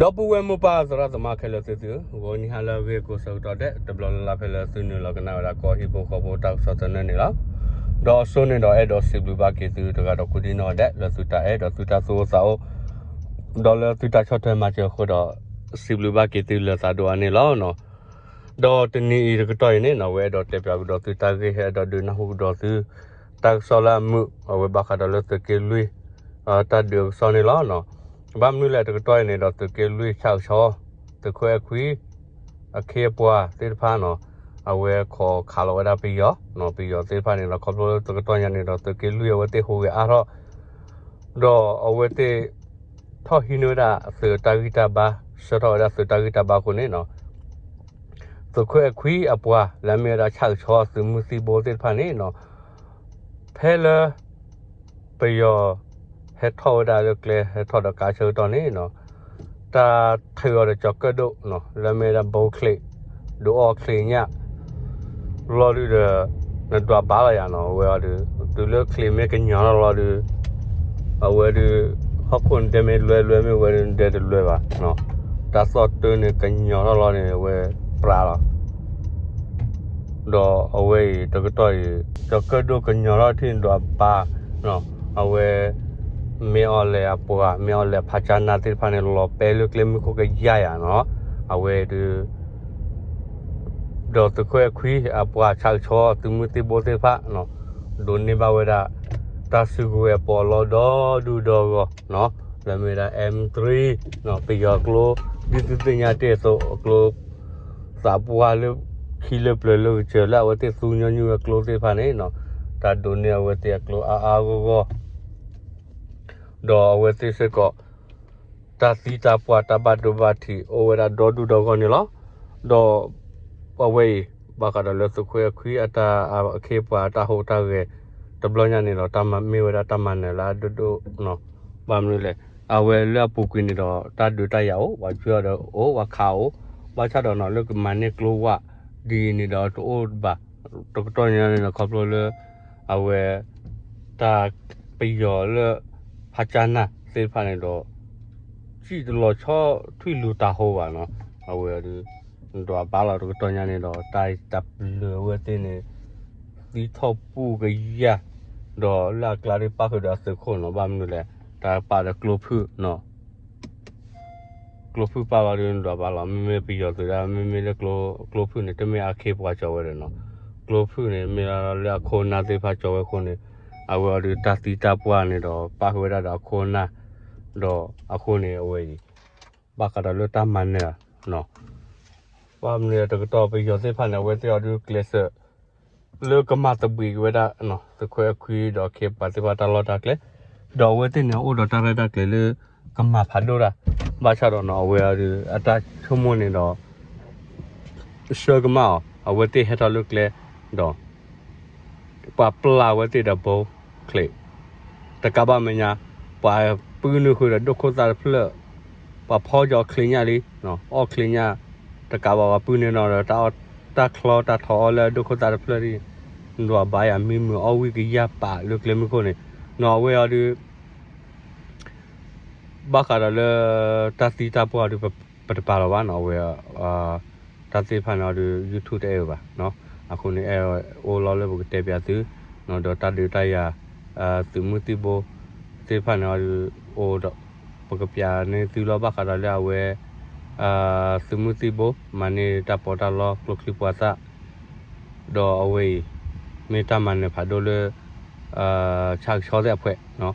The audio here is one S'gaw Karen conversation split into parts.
ဒီပုၢ်ဝဲၢ်မိၢ်ပၢ်သရၣ်သမါခဲလၢာ်သုသုဧၢ, ဂီၤနံၤဟါလၢအဂ့ၤကိးဆၢကတီၢ်ဒဲး တဘျီလၢ်လၢ်ဖဲလၢသုနုာ်လီၤကနၣ်ဝဲဒၣ်ကီၢ်ဟံၣ်ဖိဃီဖိတၢ်ကစီၣ်သနၢၣ်န့ၣ်လီၤ. ဒီးအစိန့ၣ်ဒီးအဲၣ်ဒိးစံးဘျုးဘၣ်က့ၤသုတဂၤဒီးကိးဒံနီၢ်ဒဲး လၢသုတၢ်အဲၣ်ဒီးသုတၢ်သူၣ်အိၣ်သးအိၣ် ဒီးလၢသုတၢ်ဆီၣ်ထွဲမၤစၢၤအဃိဒီး စံးဘျုးဘၣ်က့ၤသုလၢသးဒိၣ်အါန့ၣ်လီၤ. ဒီးတနံၤအံၤတကတီၢ်အံၤန့ၣ်နီၣ် အဝဲအဲၣ်ဒိးတဲပၠးကဒီးသုတၢ်ဂ့ၢ် ဟဲအဲၣ်ဒိးဒုးနၢ်ဟူကဒီးသု တၢ်ကစီၣ်လၢအမုာ် အဝဲဘၣ်ဃးဒီးလၢသုးက့လွံၢ် တၢ်ဒုးအကစီၣ်န့ၣ်လီၤ. ဘၣ်မနုၤလဲၣ်တကတီၢ်အံၤန့ၣ်ဒီး သုးက့လွံၢ်ဆၣ်ကဆီ သုးခိၣ်အဲၣ်ခွံ အခ့အပှၤသ့ၣ်တဖၣ်နီၣ် အဝဲခိးခးလီၤဝဲဒၣ်ပယီၤ ပယီၤသ့ၣ်တဖၣ်န့ၣ်ဒီး ခီဖျိလၢတကတီၢ်ညါန့ၣ်ဒီး သုးက့လွံၢ်အဝဲသ့ၣ်ဟူးဂဲၤအါထီၣ် ဒီးအဝဲသ့ၣ် ထီၣ်ဟံးန့ၢ်ဝဲဒၣ်သုးတၢ်ဂံၢ်တၢ်ဘါ ဆှၢထီၣ်ဝဲဒၣ်သုးတၢ်ဂံၢ်တၢ်ဘါအဃိန့ၣ်နီၣ် သုးခိၣ်အဲၣ်ခွံအပှၤ လၢအမ့ၢ်ဝဲဒၣ်ဆၣ်ကဆီသုးမုၢ်သံၣ်ဘိသ့ၣ်တဖၣ်န့ၣ်နီၣ် ဖဲလၢ ပယီၤ ဟဲထီၣ်ဝဲဒၣ်လၢကျဲ ဟဲထီၣ်ဒီးကါဆၢကတီၢ်န့ၣ်နီၣ် တၢ်ထုးအီၤဒီးကၠီၤကၢၣ်ဒိၣ်နီၣ် လၢအမ့ၢ်ဝဲဒၣ်ဘိချံး ဒုးအီၣ်ချံးညၣ် လီၤဒုးဒီး နဒွးဘါလီၤယၤနီၣ် အဝဲအီၤဒုး တုၤလၢချံးမ့ၢ်ကညီၤထီၣ်လီၤဒုး အဝဲဒုး ဟီၣ်ခိၣ်န့ၣ်ဒဲမ့ၢ်လွဲလွဲမ့ၢ်ဝဲဒုး နဒဲတလွဲဘၣ်နီၣ် တၢ်သီၣ်တၢ်န့ၣ်ကညီၤထီၣ်လီၤန့ၣ် အဝဲပြးလီၤ ဒီးအဝဲအံၤတကတီၢ်အံၤ ကၠီၤကၢၣ်ဒိၣ်ကညီၤထီၣ်ထံၣ်နဒွးဘါ အဝဲ မ့ၢ်အီၤလဲၣ်အပှၤ မ့ၢ်အီၤလဲၣ်ဖးကၠါနါသ့ၣ်တဖၣ်န့ၣ် လီၤပဲလၢကျဲမုၢ်ခိၣ်ကယါယၤနီၣ် အဝဲဒုး ဒီးသုးခိၣ်အဲၣ်ခွံအပှၤဆၣ်ကဆီသုးမုၢ်သံၣ်ဘိသ့ၣ်တဖၣ် ဒိးန့ၢ်ဘၣ်ဝဲဒၣ် တၢ်စုကဝဲၤပီးလီဒီဒူၣ်ဒီဂီၢ် လၢမ့ၢ်ဝဲဒၣ် M three ပယီၤကျိ ဒ်သုသ့ၣ်ညါတ့ၢ်အသိး အကျိ သးပှၢ်လၢခံလၢပျၢၤလၢကစၢၤလၢအဝဲသ့ၣ်သူညီနုၢ်ဝဲကျိသ့ၣ်တဖၣ်န့ၣ် တၢ်ဒိးန့ၢ်အဝဲသ့ၣ်အကျိအါအါဂီၢ်ဂီၢ် ဒီးအဝဲသ့ၣ်စ့ၢ်ကီး တၢ်သံတၢ်ပှၢ်တၢ်ဘၣ်ဒိဘၣ်ထံးအိၣ်ဝဲဒၣ်ဒီဒူၣ်ဒီဂီၢ်န့ၣ်လီၤ. ဒီးအဝဲအံၤ ဘၣ်ဃးဒီးလၢသုးခိၣ်အဲၣ်ခွံအတၢ်အခ့အပှၤတၢ်ဟူးတၢ်ဂဲၤ တဘျီညါန့ၣ်ဒီး တၢ်မၤမ့ၢ်ဝဲဒၣ်တၢ်မၤနၢၤလၢအဒိၣ်ဒိၣ်နီၣ် ဘၣ်မနုၤလဲၣ် အဝဲလၢအပူၤကွံာ်န့ၣ်ဒီး တၢ်ဒုးတၢ်ယၤအိၣ် ပှၤဆှၢအီၤဒီးအိၣ် ပှၤခးအိၣ် ဘၣ်ဆၣ်ဒီးနီၣ် လၢကမၤန့ၢ်ကျိဝဲ ဒ်အံၤန့ၣ်ဒီးတအိၣ်ဘၣ် တကတီၢ်ညါန့ၣ်ဒီး ခီဖျိလၢ အဝဲ တၢ်ပယီၤလၢ ဖးကၠါနၢ်သ့ၣ်တဖၣ်န့ၣ်ဒီး စံၣ်တလီၤဆီထွံၣ်လူၤတၢ်ဟူးဘၣ်နီၣ် အဝဲဒုး နဒွးဘါလီၤတကတီၢ်ညါန့ၣ်ဒီး တၢ်တၢ်ပျၢၤအဝဲသ့ၣ်န့ၣ် သံထီၣ်ပူၣ်ကယၢ် ဒီးလၢအကျါဒုးပၣ်ဃုာ်ဒီးအသုးခိၣ်နီၣ် ဘၣ်မနုၤလဲၣ် တၢ်ပာ်ဒီးကျိဖုၣ်နီၣ် ကျိဖုၣ်ပာ်လီၤဒုးနဒွးဘါလီၤ မ့မ့ၢ်ပယီၤသုးဒၣ် မ့မ့ၢ်လၢကျိဖုၣ်န့ၣ် တမ့ၢ်အခ့အပှၤကၠီၤဝဲဒီးနီၣ် ကျိဖုၣ်န့ၣ် မ့ၢ်လၢအခိၣ်အနၢ်သ့ၣ်တဖၣ်ကၠီၤဝဲအဃိန့ၣ် အဝဲအီၤဒုးတၢ်သံတၢ်ပှၢ်န့ၣ်ဒီး ပာ်ဃုာ်ဝဲဒၣ်ဒီးအခိၣ်အနၢ် ဒီးအဃိန့ၣ် အဝဲအံၤ ဘၣ်ဃးဒီးလၢတၢ်မၤနၢၤ ဘၣ်မနုၤတကတီၢ်ပယီၤသ့ၣ်တဖၣ်န့ၣ် အဝဲသ့ၣ်အီၤဒုးကျဲးစၢး လၢကမၤသဘှံးက့ၤဝဲဒၣ် သုးခိၣ်အဲၣ်ခွံဒီးအခ့အပှၤသ့ၣ်တဖၣ်တၢ်လီၢ်တၢ်ကျဲ ဒီးအဝဲသ့ၣ်န့ၣ်အိၣ်ဒီးတၢ်ရဲၣ်တၢ်ကျဲၤလၢ ကမၤဖးဒိၣ်တၢ် ဘၣ်ဆၣ်ဒီးနီၣ် အဝဲအီၤဒုးအတၢ်ဆိကမိၣ်န့ၣ်ဒီး ဆှၢကမၣ်အီၤ အဝဲသ့ၣ်ဟဲထီၣ်လၢကျဲ ဒီး ပှၤပျၢ်ဝဲသ့ၣ်ဒီးဘိချံး တကးဘၣ်မဲာ်ညါ ပှၤပုၢ်နုာ်ဃုာ်ဒီးဒိၣ်ခိၣ်သၣ်တဖျၢၣ် ပှၤဖီကၠီၤချံးညၣ်လံ အီၣ်ချံးညၣ် တကးဘၣ်ပှၤပုၢ်န့ၣ်နီၣ်ဒီး တၢ်ချီတၢ်ထီအီၣ်လၢဒိၣ်ခိၣ်သၣ်တဖျၢၣ်ဒ် နဒွးဘါယၤမံမုာ်အီၣ်ဝံၣ်ကယၢ်ပာ်လၢကျဲမုၢ်ခိၣ်န့ၣ် နီၣ်အဝဲအီၤဒုး ဘၣ်ဃးဒီးလၢ တၢ်သံတၢ်ပှၢ်အီၤဒုး ပတပာ်လီၤဘၣ်နီၣ် အဝဲ တၢ်သ့ၣ်တဖၣ်န့ၣ်အီၤဒုး YouTube တအဲၣ်ဝဲဘၣ် အဃိန့ၣ် အဲၣ်အိၣ်လီၤလၢပကတဲပၠးသု ဒီးတၢ်ဒုးတၢ်ယၤ သုးမုၢ်သံၣ်ဘိ သ့ၣ်တဖၣ်န့ၣ်အီၤဒုး အိၣ်ဒီး ပကပၠးန့ၢ်သုလီၤဘၣ်ဃးဒီးလၢအဝဲ သုးမုၢ်သံၣ်ဘိ မၤန့ၢ်တၢ်ပီးတၢ်လီကျိချံမျိာ်သၣ် ဒီးအဝဲအံၤ မ့ၢ်တၢ်မၤနၢၤဖးဒိၣ်လၢ ဆၣ်ကဆီသ့ၣ်အဖှဲး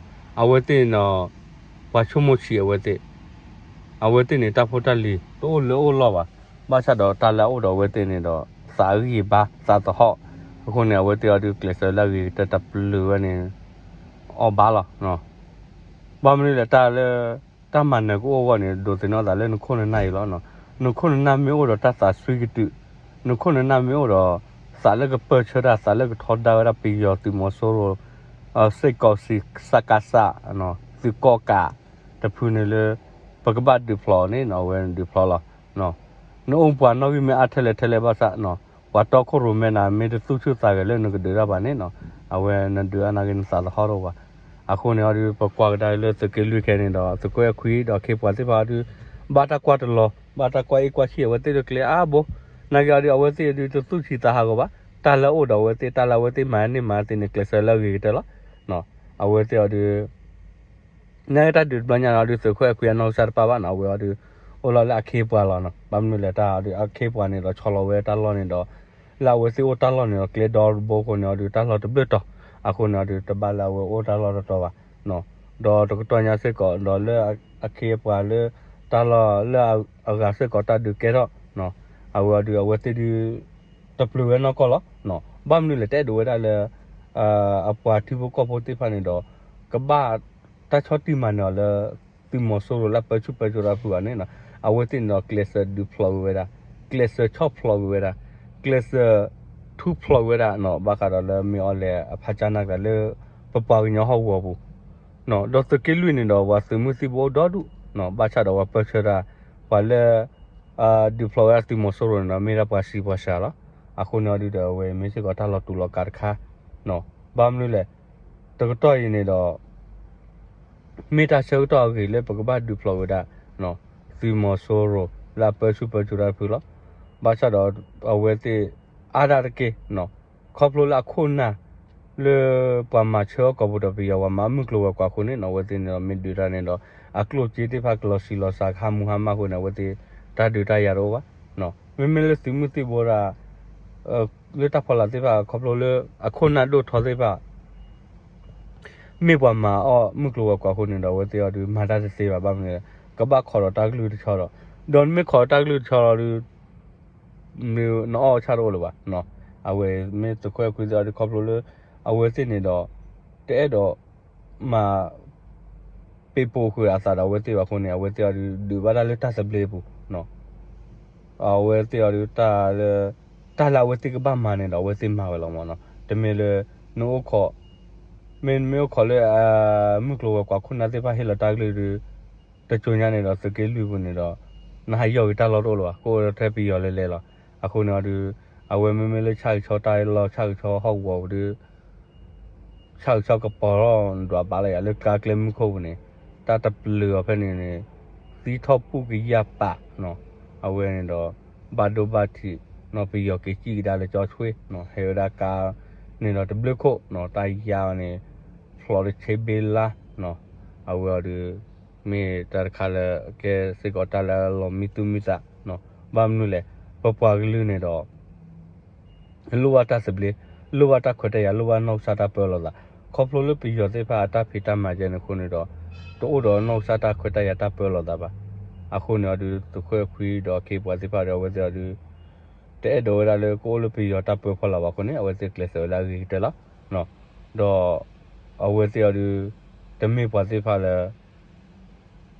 အဝဲသ့ၣ်န့ၣ်ဒီး ပှၤဆိကမိၣ်ဆံးအဝဲသ့ၣ် အဝဲသ့ၣ်န့ၣ် တၢ်ဖိတၢ်လံၤတအိၣ်လၢအိၣ်လီၢ်ဘၣ် ဘၣ်ဆၣ်ဒီးတၢ်လၢအအိၣ်ဒီးအဝဲသ့ၣ်န့ၣ်ဒီး သးအဂံၢ်ဘါသးသဟီၣ် အဃိန့ၣ် အဝဲသ့ၣ်အီၤဒုးကျဲးစၢးလၢအဂ့ၤကတၢၢ်တၢ်ပျုၤဝဲန့ၣ် အီၣ်ဘၣ်လီၤ ဘၣ်မနုၤလဲၣ်တၢ်လၢ တၢ်မၤနၢၤကအိၣ်အဂီၢ်န့ၣ် ဒိးသန့ၤသးလၢနခိၣ်နနၢ်အံၤလီၤ. နခိၣ်နနၢ်မ့ၢ်အိၣ်ဒီးတၢ်သးစွံကတုာ်, နခိၣ်နနၢ်မ့ၢ်အိၣ်ဒီး သးလၢကပၢၢ်ဆၢတၢ် သးလၢကထီဒါဝဲဒၣ်ပယီၤသုးမီၤစိရိၤ စ့ၢ်ကီးစကစ သုးကီၣ်ကး တဖုန့ၣ်လၢ ပကဘၣ်ဒုးဖျိးန့ၣ် အဝဲဒုးဖျိးလီၤ. နအိၣ်ပှၤနီၣ်ဂံၢ်မ့ၢ်အါထဲလဲၣ်ထဲလဲၣ်ဘၣ်ဆၣ် ပှၤတီခိၣ်ရိၣ်မဲနၤ မ့ၢ်တသူၣ်ဆူၣ်သးဂဲၤလၢနကဒုးတၢ်ဘၣ်န့ၣ် အဝဲနဒုးအါနာ်က့နသးသဟီၣ်တအိၣ်ဘၣ်. အဃိန့ၣ်အီၤဒုး ပကွၢ်ကဒါလၢသုးက့လွံၢ်ခဲန့ၣ်ဒီး သုးခိၣ်အဲၣ်ခွံဒီးခ့ပှၤသ့ၣ်တဖၣ်အီၤဒုး ဘၣ်တၢ်ကွၢ်တလီၤ ဘၣ်တၢ်ကွၢ်အ့ၣ်ကွၢ်ဆံၣ် အဝဲသ့ၣ်တကျဲအါဘိ, နာ်က့အီၤဒုး အဝဲသ့ၣ်အဒုးတသူၣ်ဆံးသးဟးဂီၤဘၣ်, တၢ်လၢအအိၣ်ဒီးအဝဲသ့ၣ် တၢ်လၢအဝဲသ့ၣ်မၤန့ၢ်မၤသ့န့ၣ် ကျဲးစၢးလၢအဂ့ၤကတၢၢ်လီၤ. အဝဲသ့ၣ်အီၤဒုး နာ်က့တၢ်ဒုးတဘျီညါန့ၣ်အီၤဒုး သုးခိၣ်အဲၣ်ခွံအနီၢ်ကစၢ်တပၣ်ဘၣ်န့ၣ် အဝဲအီၤဒုး အိၣ်လီၤလၢအခ့အပှၤလီၤန့ၣ်, ဘၣ်မနုၤလဲၣ် တၢ်အီၤဒုး အခ့အပှၤန့ၣ်ဒီး ဆီလီၤဝဲတၢ်လီၢ်န့ၣ်ဒီး လၢအဝဲသ့ၣ်အိၣ်တၢ်လီၢ်န့ၣ်ဒီး ကျဲဒီတဘိအဃိန့ၣ်အီၤဒုး တၢ်လီၢ်တဘျုးတီၤ, အဃိန့ၣ်အီၤဒုး တဘၣ်လၢအဝဲအိၣ်တၢ်လီၢ်တတီၤဘၣ်. ဒီးတကတီၢ်ညါစ့ၢ်ကီး ဒီးလၢအခ့အပှၤလၢ တၢ်လီၢ်လၢအဂၤစ့ၢ်ကီး တၢ်ဒုးကဲထီၣ် အဝဲအီၤဒုး အဝဲသ့ၣ်ဒုး တပျုၤဝဲနီၢ်ကီၢ်လီၤ. ဘၣ်မနုၤလဲၣ် တအဲၣ်ဒိးဝဲဒၣ်လၢ အပှၤထံဖိကီၢ်ဖိသ့ၣ်တဖၣ်န့ၣ်ဒီး ကဘၣ်တၢ်ဆီၣ်တံၢ်မၤနၢၤအီၤလၢ သုးမီၤစိရိၤလၢအပၢဆူၣ်ပၢစိးတၢ်ဖုးဘၣ်န့ၣ်, အဝဲသ့ၣ်န့ၣ်ဒီး ကျဲးစၢးဒုးဖျိးကွံာ်ဝဲဒၣ်, ကျဲးစၢးဆီၣ်ဖျိးကွံာ်ဝဲဒၣ်, ကျဲးစၢးထူဖျိးကွံာ်ဝဲဒၣ်န့ၣ် ဘၣ်ဃးဒီးလၢမ့ၢ်အီၤလဲၣ်အဖးကၢ်နၢ်ကျါလၢ ပပှၤကညီဟီၣ်ကဝီၤပူၤ ဒီးသုးက့လွံၢ်န့ၣ်ဒီး ပှၤသုးမုၢ်သံၣ်ဘိအိၣ်ဒီဒူၣ်, ဘၣ်ဆၣ်ဒီးပှၤပၢဆှၢတၢ် ပှၤလၢ ဒုးဖျိးဝဲဒၣ်သုးမီၤစိရိၤန့ၣ်ဒီး မ့ၢ်ဒၣ်ပှၤဆံးပှၤစှၤလီၤ. အဃိန့ၣ်အီၤဒုးဒီး အဝဲမ့ၢ်စ့ၢ်ကီးတၢ်လီၤတူာ်လီၤကာ်တခါ, ဘၣ်မနုၤလဲၣ်, တကတီၢ်အံၤန့ၣ်ဒီး မ့ၢ်တၢ်ဆၢကတီၢ်အဂ့ၤလၢပကဘၣ်ဒုးဖျိးဝဲဒၣ် သုးမီၤစိရိၤလၢအပၢဆူၣ်ပၢစိးတၢ်ဖုးလီၤ. ဘၣ်ဆၣ်ဒီး အဝဲသ့ၣ်အါဒၣ်တက့ၢ် ခီဖျိလၢအခိၣ်နၢ် လၢပှၤမၤဆၢအီၣ်ကိာ်ပူၤဒီးပယီၤ ပှၤမၤမုၢ်ကျိၤဝဲၤကွာ်အဃိန့ၣ် အဝဲသ့ၣ်န့ၣ်ဒီး မ့ၢ်ဒုးတၢ်န့ၣ်ဒီး အကျိၣ်စ့သ့ၣ်တဖၣ်ကလီၤဆံးလီၤစှၤ ကဟးမူဟါမၢ်အဃိန့ၣ် အဝဲသ့ၣ် တၢ်ဒုးတၢ်ယၤတအိၣ်ဘၣ်. မ့မ့ၢ်လၢသုးမုၢ်သံၣ်ဘိဒၣ် လၢတၢ်ဖီလာ်သ့ၣ်တဖၣ် ခီဖျိလၢအခိၣ်နၢ်ဒိၣ်ထီသ့ၣ်တဖၣ် မ့ၢ်ပှၤမၤအီၣ်မုၢ်ကျိၤဝဲၤကွာ်အဃိန့ၣ်ဒီး အဝဲသ့ၣ်အီၤဒုး မၤတၢ်တသ့ဘၣ် ဘၣ်မနုၤလဲၣ် ကဘၣ်ခိးဒီးတၢ်ကလုၢ်တဆီဒီး ဒီးနမ့ၢ်ခိးဒီးတၢ်ကလုၢ်တဆီဒီးဒုး နအီၣ်ဆၣ်တအိၣ်လၢၤဘၣ်. အဝဲမ့ၢ်သုးခိၣ်အဲၣ်ခွံသ့ၣ်အီၤဒုး ခီဖျိလၢ အဝဲသ့ၣ်န့ၣ်ဒီး တအဲၣ်ဒိးမၤ ပ့ၤပိာ်ဃုာ်အသးဒီးအဝဲသ့ၣ်ဘၣ်အဃိန့ၣ် အဝဲသ့ၣ်အီၤဒုးဒုးဘၣ်တၢ်လၢတၢ်သဘျ့အပူၤ အဝဲသ့ၣ်အီၤဒုး တၢ်လၢ တၢ်လၢအဝဲသ့ၣ်ကဘၣ်မၤန့ၣ်ဒီး အဝဲသ့ၣ်မၤဝဲလီၤမ့ၢ်နီၤ. တမ့ၢ်လၢ နအိၣ်ခိး မ့ၢ်နမ့ၢ်အိၣ်ခိးလၢ မုၢ်ကျိၤဝဲၤကွာ်ခိၣ်နၢ်သ့ၣ်တဖၣ်ဟ့ၣ်လီၤတၢ်ကလုၢ်ဒုး တကၠိညါန့ၣ်ဒီး သုးက့လွံၢ်ပူၤန့ၣ်ဒီး နဟးယီၢ်က့ၤတၢ်လီၢ်တအိၣ်လၢၤဘၣ်, ကအိၣ်ထဲပယီၤလဲၤလဲၤလီၤ. အဃိန့ၣ်အီၤဒုး အဝဲမ့မ့ၢ်လၢဆၣ်ကဆီတၢ်လီၢ် ဆၣ်ကဆီဟီၣ်ကဝီၤပူၤဒုး ဆၣ်ကဆီကပီၤထီၣ်ဒွးဘၣ်လၢယၤလၢကျါကျဲမုၢ်ခိၣ်ပူၤန့ၣ် တၢ်တပျုၤအီၤဖဲန့ၣ်န့ၣ် သံထီၣ်ပူၣ်ကယၢ်ပာ်နီၤ. အဝဲန့ၣ်ဒီး ဘၣ်ဒိဘၣ်ထံးနီၤ ပယီၤက့ၤစံၣ်ကဒါလၢကၠီဆွ့နီၤ ဟဲဝဲဒၣ်ကါန့ၣ်ဒီးတဘျုးခိၣ်နီၤ တၢ်ယါအီၤန့ၣ် ဖျိးတဆ့ဘ့လါနီၤ. အဝဲအီၤဒုး မ့ၢ်တၢ်တခါလၢကဲစ့ၢ်ကီးတၢ်လၢအလီၤမံသူၣ်မံသးနီၤ. ဘၣ်မနုၤလဲၣ် ပပှၤကလုာ်န့ၣ်ဒီး လိၣ်ဘၣ်တၢ်သဘျ့, လိၣ်ဘၣ်တၢ်ခွဲးတၢ်ယာ်, လိၣ်ဘၣ်နီၢ်ကစၢ်တၢ်ပၢလီၤသး, ခီဖျိလၢပယီၤသ့ၣ်တဖၣ်အတၢ်ဖံးတၢ်မၤကဲန့ၣ်အဃိန့ၣ်ဒီး တအိၣ်ဒီးနီၢ်ကစၢ်တၢ်ခွဲးတၢ်ယာ်တၢ်ပၢလီၤသးဘၣ်. အဃိန့ၣ်အီၤဒုး သုးခိၣ်အဲၣ်ခွံဒီးအခ့အပှၤသ့ၣ်တဖၣ်ဒီး အဝဲသ့ၣ်အီၤဒုး တအဲၣ်ဒိးဝဲဒၣ်လၢကအိၣ်လၢပယီၤတၢ်ပၢဖီလာ်ဘၣ်အဃိန့ၣ် အဝဲသ့ၣ်ကျဲးစၢးဝဲလၢအဂ့ၤကတၢၢ်လီၤ. ဒီး အဝဲသ့ၣ်အီၤဒုး တမ့ၢ်ပှၤသ့ၣ်တဖၣ်လၢ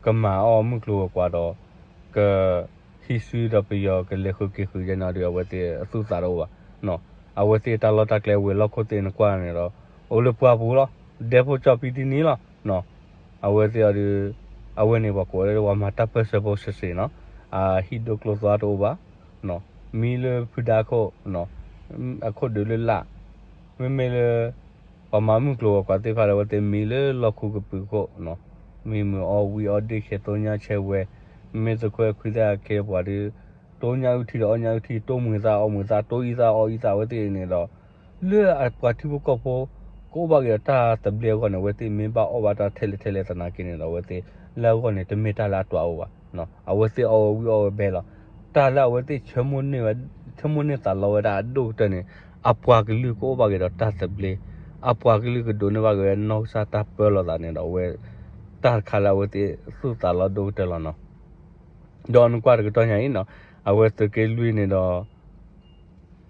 ကမၤအီၣ်မုၢ်ကျိၤဝဲၤကွာ်ဒီး ကဟံးစုဒီးပယီၤကလဲၤဃုာ်က့ၤဃုာ်ယဲန့ၣ်ဒီး အဝဲသ့ၣ်အသူၣ်သးတအိၣ်ဘၣ်. အဝဲသ့ၣ်တၢ်လီၢ်တၢ်ကျဲဝဲၤလီၢ်ခိၣ်သ့ၣ်နကွၢ်န့ၣ်ဒီး အိၣ်လၢပှၢ်ပူၤလီၤ. ဒဲဖိကၠီၣ်ပံတနံၤလီၤ. အဝဲသ့ၣ်အီၤဒုး အဝဲန့ၣ်ပှၤကိးဝဲလၢ ပှၤမၤတၢ်ပၢၢ်ဆၢဖိစ့ၢ်စ့ၢ်နီၤ. အဟံၣ်ဒိၣ်ကျိၣ်သွါတအိၣ်ဘၣ်. မံလၢဖုဒါခိၣ် အခိၣ်ဒုးလၢလာ် မ့မ့ၢ်လၢ ပှၤမၤမုၢ်ကျိၤဝဲၤကွာ်သ့ၣ်တဖၣ်ဒီး အဝဲသ့ၣ်မံလၢလီၢ်ခူကပုာ်ခိၣ်, မံမုာ်အီၣ်ဝံၣ်အီၣ်ဒ့ၣ်ဆဲး တိညၣ်ဆဲးဝဲ, မ့မ့ၢ်သုးခိၣ်အဲၣ်ခွံသ့ၣ်အခ့အပှၤဒီး တိညၣ်အုၣ်ထံဒီးအီၣ်ညၣ်အုၣ်ထံ, တိမုာ်သၣ်အီမုာ်သၣ်, တိအံသၣ်အီအံသၣ် အဝဲသ့ၣ်န့ၣ်ဒီး လၢအပှၤထံဖိကီၢ်ဖိ ကအိၣ်ဘၣ်က့ၤဒီးတၢ်သဘျ့အဂီၢ်န့ၣ် အဝဲသ့ၣ်မ့ၢ်ဘၣ်အီၣ်ဘၣ်တၢ်ထဲလဲၣ်ထဲလဲၣ်သနာ်က့န့ၣ်ဒီး အဝဲသ့ၣ်လၢအဂီၢ်န့ၣ် တမ့ၢ်တၢ်လၢအတွးအိၣ်ဘၣ်. အဝဲသ့ၣ်အီၣ်ဝဲဝံၣ်အီၣ်ဝဲဘဲလီၤ. တၢ်လၢအဝဲသ့ၣ် ဆၢမိၣ်န့ၢ်သးလီဝဲဒၣ်အဒိၣ်ကတၢၢ်န့ၣ် အပှၤကလုာ်ကအိၣ်ဘၣ်က့ၤဒီးတၢ်သဘျ့, အပှၤကလုာ်ကဒိးန့ၢ်ဘၣ်က့ၤဝဲနီၢ်ကစၢ်တၢ်ပၢလီၤသးန့ၣ်ဒီး အဝဲ တၢ်တခါလၢအဝဲသ့ၣ်သူၣ်သးလီဒိၣ်ကတၢၢ်လီၤနီၤ. ဒီးနကွၢ်တကတီၢ်ညါအံၤနီၤ အဝဲသုးက့လွံၢ်န့ၣ်ဒီး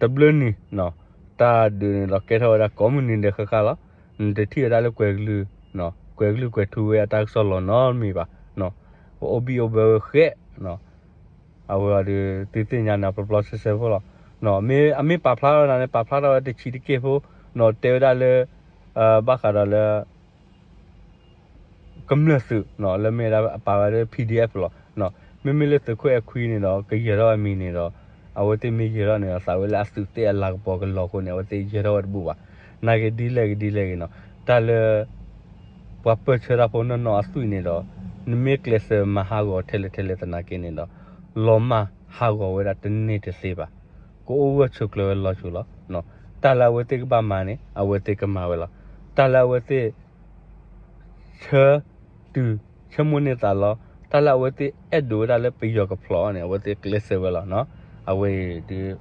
တဘျုးနံၤ တၢ်ဒုးန့ၣ်ဒီးကဲထီၣ်ဝဲဒၣ်ကိးမုၢ်နံၤဒဲးဃၣ်ဃၣ်လီၤ. နတထံၣ်ဝဲဒၣ်လၢကွဲၤကလုၢ်, ကွဲၤကလုၢ်ကွဲၤထူဝဲအတၢ်ကစီၣ်လီၤနီတမံၤဘၣ်. ပအိၣ်ဘံၣ်အိၣ်ဘၢဝဲဃဲး, အဝဲအီၤဒုး သုသ့ၣ်ညါန့ၣ် ပျီပျီဆှဲဆှဲဖိလီၤ. မ့ၢ်အမ့ၢ်ပာ်ဖျါထီၣ်ဝဲဒၣ်န့ၣ် ပာ်ဖျါထီၣ်ဝဲတဆံးတက့ၢ်ဖိ, တဲဝဲဒၣ်လၢ ဘၣ်ဃးဒီးလၢ ကမျၢၢ်သုး လၢမ့ၢ်ဒၣ်အပာ်ဝဲလၢ P D F လီၤ. မ့မ့ၢ်လၢသုးခိၣ်အဲၣ်ခွံန့ၣ်ဒီး ကယၢၤထီၣ်ဝဲမံၤန့ၣ်ဒီး အဝဲသ့ၣ်မ့ၢ်ယၢၤထီၣ်န့ၣ်ဒီး သးဝဲလၢအသုးသ့ၣ်အလၤကပီၤကလီၤအဃိန့ၣ် အဝဲသ့ၣ်ယၢၤထီၣ်ဝဲတဘူၣ်ဘၣ်. နာ်က့ဒ်လဲၣ်ဂ့ၤဒ်လဲၣ်ဂ့ၤနီၤ တၢ်လၢ ပှၤပၢၢ်ဆၢတၢ်ဖိနီၢ်နီၢ်အသွံၣ်န့ၣ်ဒီး နမ့ၢ်ကျဲးစၢးမၤဟးဂီၤထဲလဲၣ်ထဲလဲၣ်သနာ်က့န့ၣ်ဒီး လီၤမၢ်ဟးဂီၤဝဲဒၣ်တန့ၢ်တသ့ဘၣ်. ကအိၣ်ဂၢၢ်ဆိးကျၢၤဝဲလီၤစိၤလီၤ. တၢ်လၢအဝဲသ့ၣ်ကဘၣ်မၤန့ၣ် အဝဲသ့ၣ်ကမၤဝဲလီၤ. တၢ်လၢအဝဲသ့ၣ် ဆၢတုၤ ဆၢမိၣ်န့ၢ်သးလီ တၢ်လၢအဝဲသ့ၣ်အဲၣ်ဒိးဝဲဒၣ်လၢပယီၤကဖျိးအီၤန့ၣ် အဝဲသ့ၣ်ကျဲးစၢးဝဲလီၤ. အဝဲအံၤဒုး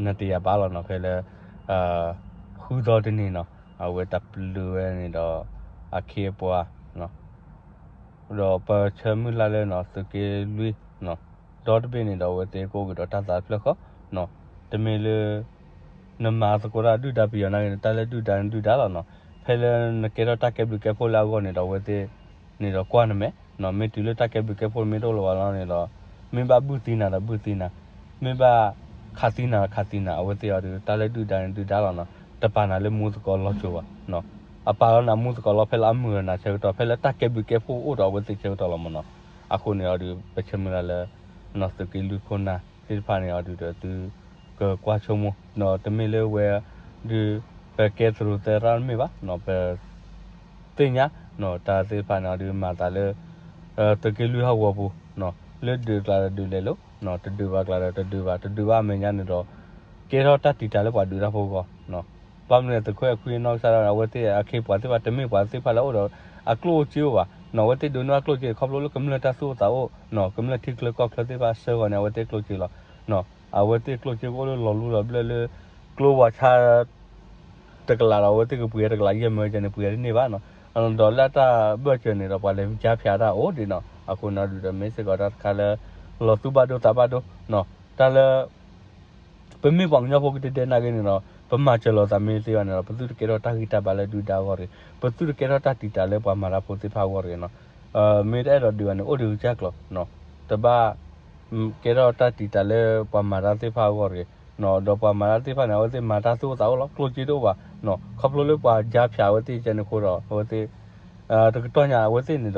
နတယာ်ဘၣ်လီၤနီၤ ဖဲလၢ ဃုသီတနံၤနီၤ အဝဲတၢ်ပျုၤဝဲန့ၣ်ဒီး အခ့အပှၤ ဒီးပဆၢမုၢ်လၢ်လၢနီၤ သုးက့လွံၢ် ဒီတဘ့ၣ်န့ၣ်ဒီး အဝဲသ့ၣ်ကအိၣ်ကဒီးတၢ်သးတဖျၢၣ်ဃီ တမ့ၢ်လၢ နမၤသကိးတၢ်ဒုၣ်ဒါပယီၤနာ်က့န့ၣ် တၢ်လၢဒုၣ်ဒါန့ၣ်ဒုၣ်ဒါလီၤနီၤ. ဖဲလၢနကဲထီၣ်တၢ်ကဲဘျုးကဲဖှိၣ်လၢအဂီၢ်န့ၣ်ဒီး အဝဲသ့ၣ်န့ၣ်ဒီးကွၢ်နမဲာ် မ့ၢ်တုၤလၢတၢ်ကဲဘျုးကဲဖှိၣ်မ့ၢ်တအိၣ်လၢၤဘၣ်လီၤန့ၣ်ဒီး မ့ၢ်ဘၣ်ဘုၣ်သံနၤဒီးဘုၣ်သံနၤ, မ့ၢ်ဘၣ်ခးသံနၤဒီးခးသံနၤ, အဝဲသ့ၣ်အီၤဒီး တၢ်လၢဒုၣ်ဒါန့ၣ်ဒုၣ်ဒါလီၤနီၤ. တပာ်နၤလၢမူသကိးလီၤစိၤဘၣ်. အပာ်လီၤနၤမူသကိးလီၤ ဖဲလၢအမုာ်ဒီးနၤဆၢကတီၢ် ဖဲလၢတၢ်ကဲဘျုးကဲဖှိၣ်အိၣ်ဒီးအဝဲသ့ၣ်ဆၢကတီၢ်လီၤမ့ၢ်နီၤ. အဃိန့ၣ်အီၤဒီး ပဆၢမုၢ်လၢ်လၢ နီၤ သုးက့လွံၢ်ခိၣ်နၢ်သ့ၣ်တဖၣ်န့ၣ်အီၤဒုးဒီးသုကကွၢ်ဆိကမိၣ် တမ့ၢ်လၢဝဲဒုး ပကဲသရူးသဲရၣ်တမ့ၢ်ဘၣ်, ပသ့ၣ်ညါ တၢ်သ့ၣ်တဖၣ်န့ၣ်အီၤဒုးမၤသးလၢ သုးက့လွံၢ်ဟီၣ်ကဝီၤပူၤ လၢဒုးကျါဒီးဒုးလဲၤလိၤ တဒုးဘၣ်ကျါဒီးတဒုးဘၣ်, တဒုးဘၣ်အမဲာ်ညါန့ၣ်ဒီး ကဲထီၣ်တၢ်တံာ်တာ်လၢပှၤဒုးတၢ်ဖိအဂီၢ် ဘၣ်မနုၤသုးခိၣ်အဲၣ်ခွံအနီၢ်ကစၢ်ဒၣ် အဝဲသ့ၣ်အခ့အပှၤသ့ၣ်တဖၣ် တမ့ၢ်ပှၤသ့ၣ်တဖၣ်လၢအအိၣ်ဒီး အကျိၣ်အိၣ်စ့အိၣ်ဘၣ်, အဝဲသ့ၣ်ဒိးန့ၢ်အကျိၣ်စ့ခီဖျိလၢကမျၢၢ်တၢ်သူၣ်အိၣ်သးအိၣ် ကမျၢၢ်ထံချၢကီၢ်ချၢသ့ၣ်တဖၣ်အဆၢဂီၤန့ၣ် အဝဲသ့ၣ်ကျိၣ်စ့လီၤ. အဝဲသ့ၣ်ကျိၣ်စ့ကအိၣ်လၢလီၤလူလီၤဘျၢၣ်လၢ ကျိဝါဆါ တကလးဒီး အဝဲသ့ၣ်ကပှ့ၤတကလးယဲၢ်မၢကဲန့ၣ် ပှ့ၤတန့ၢ်ဘၣ်နီၤ. ဒီးလၢတၢ်ဘၢၣ်စၢၤန့ၣ်ဒီး ပှၤလဲၤကၠါဖၠးတၢ်အိၣ်ဒံးနီၤ. အဃိန့ၣ်ဒုးဒီးမ့ၢ်စ့ၢ်ကီးတၢ်တခါလၢ လီၤသူၣ်ဘၣ်ဒိသးဘၣ်ဒိ တၢ်လၢ ပမ့ၢ်ပှၤကညီဖိကတဲတဲနာ်က့န့ၣ်ဒီး ပမၤစၢၤလိာ်သးမ့ၢ်သ့ဘၣ်န့ၣ်ဒီး ပသုတကဲထီၣ်တၢ်ဂံၢ်တၢ်ဘါလၢဒုၣ်ဒါအဂီၢ်တဂ့ၤ, ပသုတကဲထီၣ်တၢ်တံာ်တာ်လၢပှၤမၤတၢ်ဖိသ့ၣ်တဖၣ်အဂီၢ်တဂ့ၤနီၤ. မ့ၢ်တအဲၣ်ဒိးဒုးဘၣ်န့ၣ် အိၣ်ဒံးကစၢ်ကျိၤ တဘၣ် ကဲထီၣ်တၢ်တံာ်တာ်လၢပှၤမၤတၢ်သ့ၣ်တဖၣ်အဂီၢ်တဂ့ၤ, ဒီးပှၤမၤတၢ်သ့ၣ်တဖၣ်န့ၣ် အဝဲသ့ၣ်မၤတၢ်သူၣ်အိၣ်သးအိၣ်လီၤ ကျိၣ်စ့တအိၣ်ဘၣ်, ခီဖျိလၢပှၤကၠါဖၠးအဝဲသ့ၣ်ကဲန့ၣ်အဃိဒီး အဝဲသ့ၣ် တကတီၢ်ညါအဝဲသ့ၣ်န့ၣ်ဒီး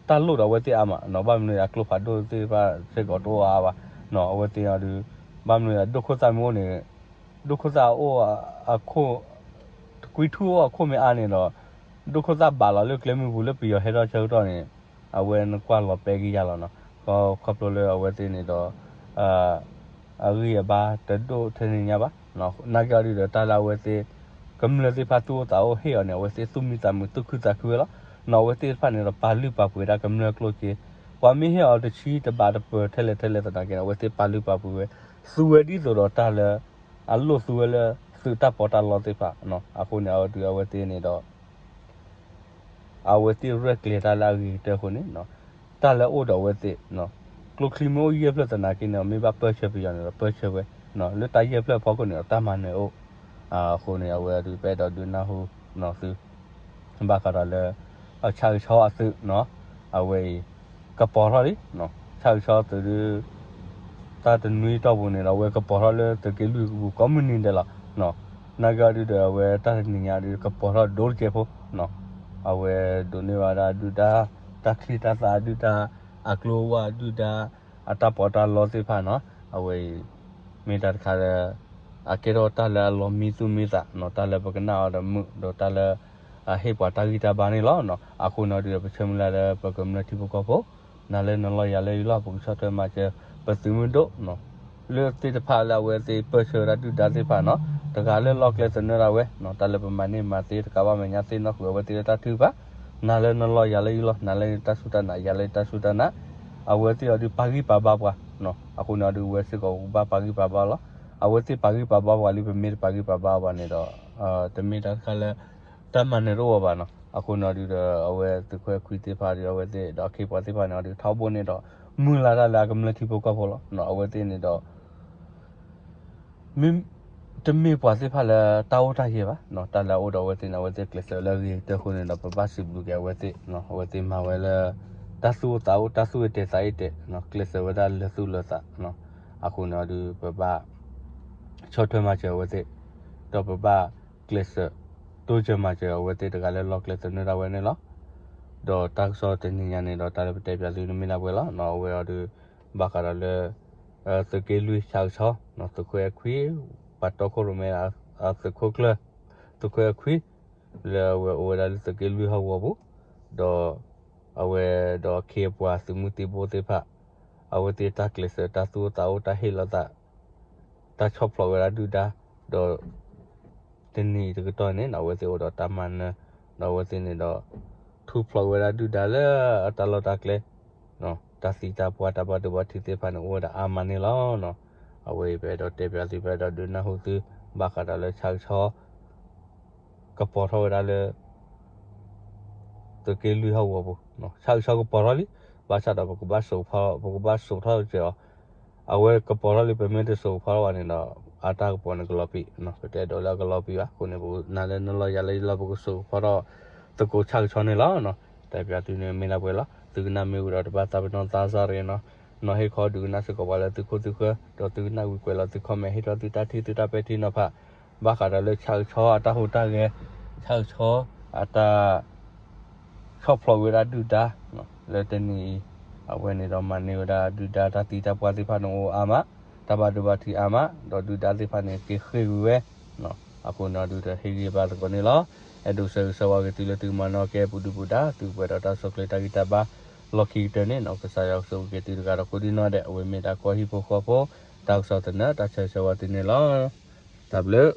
တၢ်လိၣ်ဒီးအဝဲသ့ၣ်အါမး ဘၣ်မနုၤအကျိဖးဒိၣ်သ့ၣ်တဖၣ်စ့ၢ်ကီးတအိၣ်အါဘၣ်, အဝဲသ့ၣ်အီၤဒုး ဘၣ်မနုၤအဒိၣ်ခိၣ်သၣ်မ့ၢ်အိၣ်န့ၣ် ဒိၣ်ခိၣ်သၣ်အိၣ် တကွံထူၣ်အိၣ်အခိၣ်မ့ၢ်အါန့ၣ်ဒီး ဒိၣ်ခိၣ်သၣ်ဘၣ်လီၤလၢကျဲမုၢ်ပူၤလၢပယီၤဟဲထီၣ်ဆၢကတီၢ်န့ၣ် အဝဲနကွၢ်လီၤပဲကယၤလီၤနီၤ. ခီဖျိလၢအဝဲသ့ၣ်န့ၣ်ဒီး အဂံၢ်အဘါတဒိၣ်ထဲန့ၣ်ညါဘၣ်, နာ်က့အီၤဒုးဒီးတၢ်လၢအဝဲသ့ၣ် ကမျၢၢ်သ့ၣ်တဖၣ်သူၣ်အိၣ်သးအိၣ်ဟ့ၣ်အီၤန့ၣ် အဝဲသ့ၣ်သူၣ်မံသးမုာ်သူၣ်ခုသးခုဝဲလီၤ. နီၤ အဝဲသ့ၣ်တဖၣ်န့ၣ်ဒီးပာ်လုၢ်ပာ်ပှ့ၤဒၣ်ကမျၢၢ်ကျိၣ်စ့, ပှၤမ့ၢ်ဟ့ၣ်အီၤတဆံတဘးတပၢၤထဲလဲၣ်ထဲလဲၣ်သနာ်က့န့ၣ် အဝဲသ့ၣ်ပာ်လုၢ်ပာ်ပှ့ၤဝဲ သူဝဲဒ်သိးဒီးတၢ်လၢ အလိၣ်သူဝဲလၢသုးတၢ်ပီးတၢ်လီသ့ၣ်တဖၣ်, အဃိန့ၣ်အီၤဒုးအဝဲသ့ၣ်န့ၣ်ဒီး အဝဲသ့ၣ်ရဲၣ်ကျဲၤတၢ်လၢအဂ့ၤကတၢၢ်အဃိန့ၣ် တၢ်လၢအအိၣ်ဒီးအဝဲသ့ၣ် ကျိချံမ့ၢ်အိၣ်ယဲၢ်ဖျၢၣ်သနာ်က့န့ၣ် မ့ၢ်ဘၣ်ပၢၢ်ဆၢပယီၤန့ၣ်ဒီးပၢၢ်ဆၢဝဲ, လၢတၢ်ယဲၢ်ဖျၢၣ်အဖီခိၣ်န့ၣ်ဒီးတၢ်မၤနၢၤအိၣ်, အဃိန့ၣ် အဝဲအီၤဒုးပအဲၣ်ဒိးဒုးနၢ်ဟူ သု ဘၣ်ဃးဒီးလၢ ဆၣ်ကဆီအသုးနီၤ, အဝဲအံၤ ကပီၤထီၣ်လံ, ဆၣ်ကဆီအသုးဒုး တၢ်တနွံအတီၢ်ပူၤန့ၣ်ဒီး အဝဲကပီၤထီၣ်လၢသုးက့လွံၢ်ပူၤကိးမုၢ်နံၤဒဲးလီၤ. နာ်က့အီၤဒုးဒီး အဝဲတၢ်တနံၤညါဒုး ကပီၤထီၣ်ဒိၣ်တကဲဖိ, အဝဲဒိးန့ၢ်ဘၣ်ဒၣ်ဒုၣ်ဒါ တၢ်ချံတၢ်သၣ်ဒုၣ်ဒါ အကျိအဝါဒုၣ်ဒါ အတၢ်ပီးတၢ်လီသ့ၣ်တဖၣ်နီၤ, အဝဲအံၤ မ့ၢ်တၢ်တခါလၢ အကဲထီၣ်တၢ်လၢအလီၤမံသူၣ်မံသးနီၤ, တၢ်လၢပကနၣ်အီၤဒီးမုာ် ဒီးတၢ်လၢ အဟ့ၣ်ပှၤတၢ်ဂံၢ်တၢ်ဘါန့ၣ်လီၤ. အဃိန့ၣ်ဒုးဒီး ပဆၢမုၢ်လၢ်လၢပကမျၢၢ်ထံဖိကီၢ်ဖိ နၤလၢနလီၢ်ယၤလၢယလီၢ် ပကဆီၣ်ထွဲမၤစၢၤ ပသုးမုၢ်ဒိၣ် လၢသ့ၣ်တဖၣ်လၢအဝဲသ့ၣ်ပၢၢ်ဆၢဝဲဒၣ်ဒုၣ်ဒါသ့ၣ်တဖၣ်နီၤ, တဂၤလၢလီၢ်ကျဲသနၢၣ်ဒၣ်ဝဲ, တၢ်လၢပမၤန့ၢ်မၤသ့တကးဘၣ်မဲာ်ညါသ့ၣ်နီၣ်ဃုာ်အဝဲသ့ၣ်လၢတၢ်ထုကဖၣ်, နၤလၢနလီၢ်ယၤလၢယလီၢ် နၤလၢနတၢ်စူၢ်တၢ်နာ် ယၤလၢယတၢ်စူၢ်တၢ်နာ်, အဝဲသ့ၣ်အီၤဒုးပာ်ဂံၢ်ပာ်ဘါပှၤ, အဃိန့ၣ်အီၤဒုးဝဲစ့ၢ်ကီးဘၣ်ပာ်ဂံၢ်ပာ်ဘါလီၤ. အဝဲသ့ၣ်ပာ်ဂံၢ်ပာ်ဘါပှၤလံ ပမ့ၢ်တပာ်ဂံၢ်ပာ်ဘါပှၤန့ၣ်ဒီး တမ့ၢ်တၢ်တခါလၢ တၢ်မၤနၢၤတအိၣ်ဘၣ်နီၤ. အဃိန့ၣ်အီၤဒုးဒီး အဝဲသုးခိၣ်အဲၣ်ခွံသ့ၣ်တဖၣ်ဒီး အဝဲသ့ၣ်ဒီးအခ့အပှၤသ့ၣ်တဖၣ်န့ၣ်အီၤဒုး ထီဘိန့ၣ်ဒီး မုၢ်လၢ်တၢ်လၢအကမျၢၢ်ထံဖိကီၢ်ဖိလီၤ. အဝဲသ့ၣ်န့ၣ်ဒီး မ့ၢ် တမ့ၢ်ပှၤသ့ၣ်တဖၣ်လၢတၢ်အိၣ်တၢ်ယၢၤဘၣ်, တၢ်လၢအအိၣ်ဒီးအဝဲသ့ၣ်န့ၣ် အဝဲသ့ၣ်ကျဲးစၢးလၢအဂ့ၤကတၢၢ်အဃိန့ၣ်ဒီး ပဘၣ်စံးဘျုးက့ၤအဝဲသ့ၣ်, အဝဲသ့ၣ်မၤဝဲလၢ တၢ်သူၣ်အိၣ်သးအိၣ် တၢ်သူၣ်အ့ၣ်တဲာ်သးအ့ၣ်တဲာ်, ကျဲးစၢးဝဲဒၣ်လၢသူၣ်လၢသး, အဃိန့ၣ်အီၤဒုး ပဘၣ် ဆီၣ်ထွဲမၤစၢၤအဝဲသ့ၣ်, ဒီးပဘၣ်ကျဲးစၢး တိစၢၤမၤစၢၤအဝဲသ့ၣ်တဂၤလၢလီၢ်ကျဲသနၢၣ်ဒၣ်ဝဲန့ၣ်လီၤ. ဒီးတၢ်ကစီၣ်တနံၤညါန့ၣ်ဒီး တၢ်လၢပတဲပၠးသုန့ၣ်မ့ၢ်ဒၣ်ဝဲလီၤ. အဝဲအီၤဒုး ဘၣ်ဃးဒီးလၢ သုးက့လွံၢ်ဆၣ်ကဆီ သုးခိၣ်အဲၣ်ခွံ ပှၤတီခိၣ်ရိၣ်မဲ အသုးခိၣ်ကျၢၢ် သုးခိၣ်အဲၣ်ခွံ လၢအဝဲအိၣ်ဝဲဒၣ်လၢသုးက့လွံၢ်ဟီၣ်ကဝီၤပူၤ, ဒီး အဝဲဒီးခ့အပှၤသုးမုၢ်သံၣ်ဘိသ့ၣ်တဖၣ် အဝဲသ့ၣ်တၢ်ကျဲးစၢး တၢ်သူၣ်အိၣ်သးအိၣ် တၢ်ဟ့ၣ်လီၤသး တၢ်ဆီၣ်ဖျိးဝဲဒၣ်ဒုၣ်ဒါ ဒီး တနံၤအံၤတကတီၢ်န့ၣ် အဝဲသ့ၣ်အိၣ်ဒီးတၢ်မၤနၢၤ ဒီးအဝဲသ့ၣ်န့ၣ်ဒီး ထူၣ်ဖျိးဝဲဒၣ်ဒုၣ်ဒါလၢအတၢ်လီၢ်တၢ်ကျဲ တၢ်သံတၢ်ပှၢ် တၢ်ဘၣ်ဒိဘၣ်ထံးသ့ၣ်တဖၣ်န့ၣ် အိၣ်ဝဲဒၣ်အါမးန့ၣ်လီၤ. အဝဲအံၤပအဲၣ်ဒိးတဲပၠးသု ပအဲၣ်ဒိးဒုးနၢ်ဟူသု ဘၣ်ဃးဒီးလၢဆၣ်ကဆီ ကပီၤထီၣ်ဝဲဒၣ်လၢ သုးက့လွံၢ်ဟီၣ်ကဝီၤပူၤ ဆၣ်ကဆီကပီၤထီၣ်လံ. ဘၣ်ဆၣ်ဒီးပကဘၣ်စိာ်ကဖီ ပကဘၣ်စိာ်ထီၣ်က့ၤအီၤ အဝဲကပီၤထီၣ်လံ ပမ့ၢ်တစိာ်ကဖီထီၣ်ဘၣ်န့ၣ်ဒီး အတၢ်ကပီၤန့ၣ်ကလီၤပံာ် ပတအဲၣ်ဒိးလၢအကလီၤပံာ်ဘၣ်. အဃိန့ၣ် ပနၤလၢနလီၤယၤလၢယလီၤ ပကစိာ်ကဖီထီၣ် သကိးဆၣ်ကဆီန့ၣ်လီၤ. တဲပၠးသုန့ၣ်မ့ၢ်ဒၣ်ပှဲၤလီၤ. သုကနၣ်မ့ၢ်ဝံၤဒီးတဘၣ်သးပ့ၤနီၣ်သးစၢ်တဂ့ၤနီၤ. နီၤဟ့ၣ်ခီဒုးကနၣ်စ့ၢ်ကီးပှၤလၢသုခိၣ်သုဃၢၤ ဒီးသုကနၣ်ဝံၤကွဲးလီၤသု comment ဟ့ၣ်ထီၣ်သုတၢ်ထံၣ်သုတၢ်ပဲာ်ထံနီၤဖး ဘၣ်ဃးဒီးလၢဆၣ်ကဆီအတၢ်ဟူးတၢ်ဂဲၤ ဆၣ်ကဆီအတၢ် ဆီၣ်ဖျိးဝဲဒၣ်ဒုၣ်ဒါ လၢတနံၤအံၤ အဝဲန့ၣ်ဒီးမၤန့ၢ်ဝဲဒၣ်ဒုၣ်ဒါတၢ်သံတၢ်ပှၢ်သ့ၣ်တဖၣ်န့ၣ်အိၣ်အါမး တၢ်ဘၣ်ဒိဘၣ်ထံးအါမး ဒီးဒုၣ်ဒါသ့ၣ်တဖၣ်န့ၣ်က့ၤဃ့ၢ်ကွံာ်ဝဲ အဃိန့ၣ်ဒုးတဟ့ၣ်ဂံၢ်ဘါသကိးန့ၣ်လီၤ. အဲၣ်ဒိးဆၢဂ့ၤဆၢဝါက့ၤသုလၢသုကမၤနၢၤကဲပူၤဒုပူၤဒါ သုကပှဲၤဒီးတၢ်ဆိၣ်ချ့တၢ်ဂံၢ်တၢ်ဘါ လီၢ်ခံကတၢၢ်န့ၣ်နီၤ ကစၢ်ယွၤကဆိၣ်ဂ့ၤက့ၤသုတဂၤဒီးကိးဒံနီၢ်ဒဲး အဝဲမ့ၢ်ဒၣ်ကီၢ်ဟံၣ်ဖိဃီဖိ တၢ်ကစီၣ်သနၢၣ် တၢ်ဆၢဂ့ၤဆၢဝါသုန့ၣ်လီၤ. တၢ်ဘျုး